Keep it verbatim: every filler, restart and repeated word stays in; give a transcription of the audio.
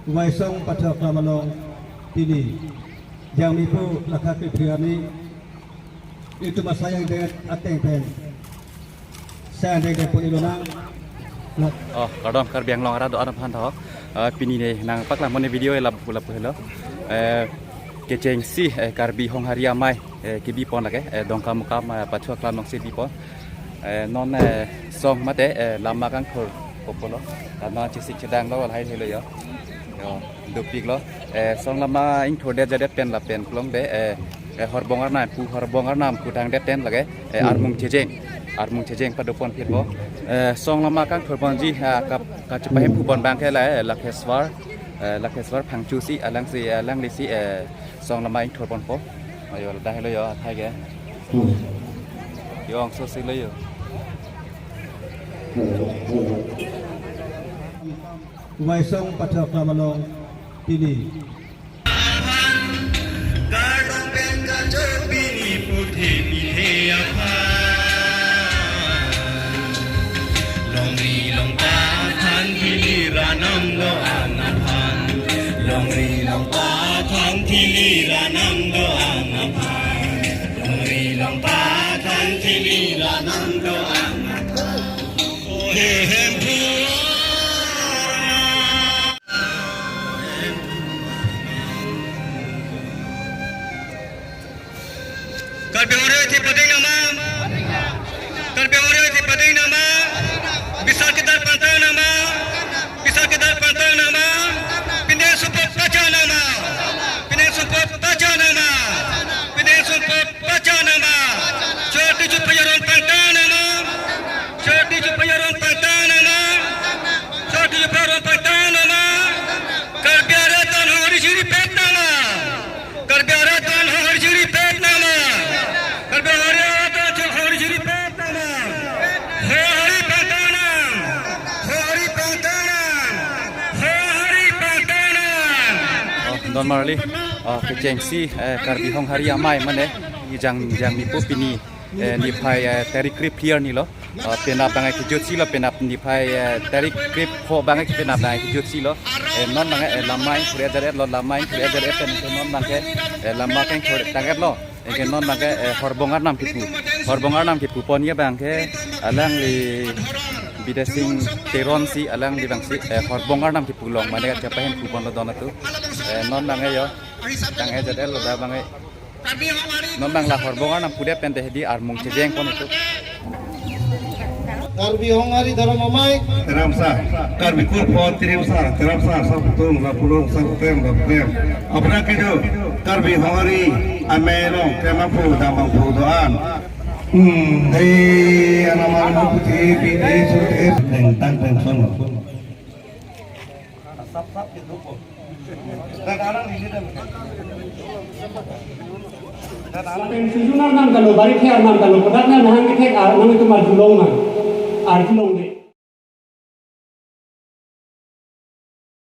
Vaisong Pathok Lam along pini Jangmipo lakha krephi arni itum asai angdeng ateng pen sai angdeng dengpon ilonang. Oh, kardom Karbi Anglong arat do-an aphan tho. Eh, pini ne nangpaklang mone video e lap pula pula. Eh, kechengsi, eh, Karbi Honghari Amei, eh, kebipon lake, eh, Dongkamukam, eh, Pathok Lam alongsi bipon. Eh, non, eh, song mate, eh, lama kangthur po pulo. Lama chesik chedanglo lahai helo yo. Yo, dopiklo. Eh, song lama ingthurdet jadet pen lapen klongde, eh, eh, horbong arnam pu, horbong arnam pu thangdet pen lake, eh, armung chejeng. Armung chejeng padopon phitpo. Eh, song lama kangthurponji, ah, kap-, kachepahem phupon abangke la, eh, Lakheswar, eh, Lakheswar Phangchosi, alangsi, alanglisi, eh, song lama ingthurponpo. Ayo, ladak helo yo, athai ke. Yo, angsosilo yo. Vaisong Pathok Lam along pini. Kardom pen kachopini puthe pithe aphan. Longri longpat than thili ranam do-an aphan. Longri longpat than thili ranam do-an aphan. Longri longpat than thili ranam do-an aphan. He hem phu. Karbi Honghari athi pading nama. Karbi Honghari athi pading nama. Bisar kedar pantang nama. Bisar kedar pantang nama. Pindeng sumpot pacha nama. Pindeng sumpot pacha nama. Pindeng sumpot pacha nama. Choti chupayaron pantang nama. Choti chupayaron pantang nama. Choti chupayaron pantang nama. Karbi arat an Honghari chiripet nama. Karbi arat an Honghari chiripet nama. Karbi arat an Honghari chiripet nama. Honghari pangtangnang. Honghari pangtangnang. Honghari pangtangnang. Oh, don marli. Oh, kechengsi, eh, Karbi Honghari Amei mane, i Jang, Jangmipo pini, eh, niphai, eh, tarik krephi arni lo. Eh, penap abang ke kejut si lo, penap niphai, eh, tarik krepho abang ke penap abang ke kejut si lo. Eh, non abang ke, eh, lama ingthur-et jar-et lo, lama ingthur-et jar-et pen non abang ke, eh, lama kangthur tang-et lo. Anke non abang ke, eh, horbong arnam kepu. Horbong arnam kepupon abang ke alangli Bidya Sing Teron si, alangli abangsi, eh, horbong arnam kepu along mane kachepahem pupon lo don atum. Eh, non abang ke yo tang-et jar-et lo dak abang ke. Non abang la horbong arnam pudet pen dei armung chejengpon atum. Karbi Honghari Dhorom Amei. Teramsa, Karbi Kurpon Teramsa, Teramsa, Sarputung, Lapulung, Sarputem, Laputem. Aphrang kedo, Karbi Honghari Amei along, Kremangpo, Dambangpo do-an. Hmm, dei, anamar putih, putih, putih, tentang pension. Pensiun arnam kalo, bari the arnam kalo, kodak na nahang kethek arnam itum arjulong ma. Arjulong de.